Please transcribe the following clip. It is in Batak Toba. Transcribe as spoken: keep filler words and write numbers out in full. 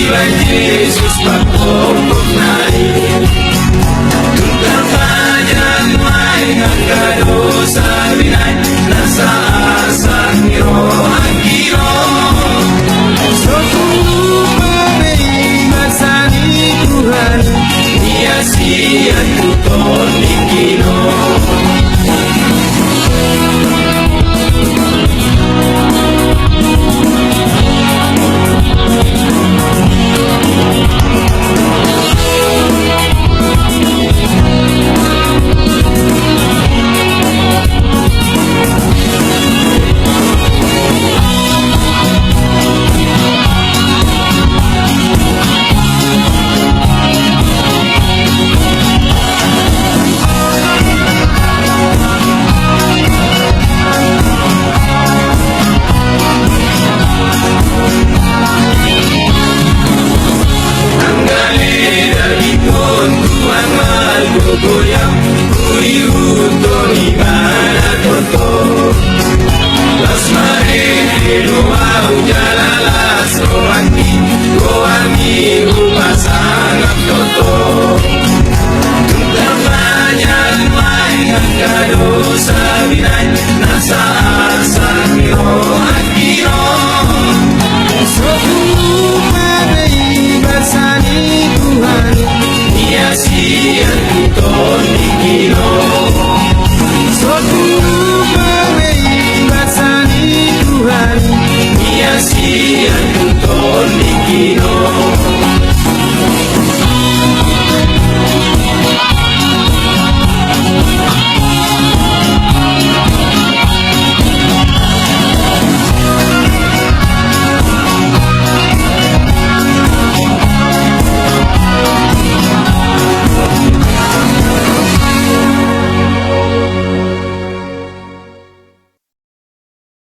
Jesus, papompok nai. Tung tarpajang nuaeng angka dosa binai, na sasahat ni roha i do. So hupaima basa ni Tuhan, ia sian tu tondingki do. Angka leda di tontuan malgogoyang, huihuthon ibana toto. Las marende do au ja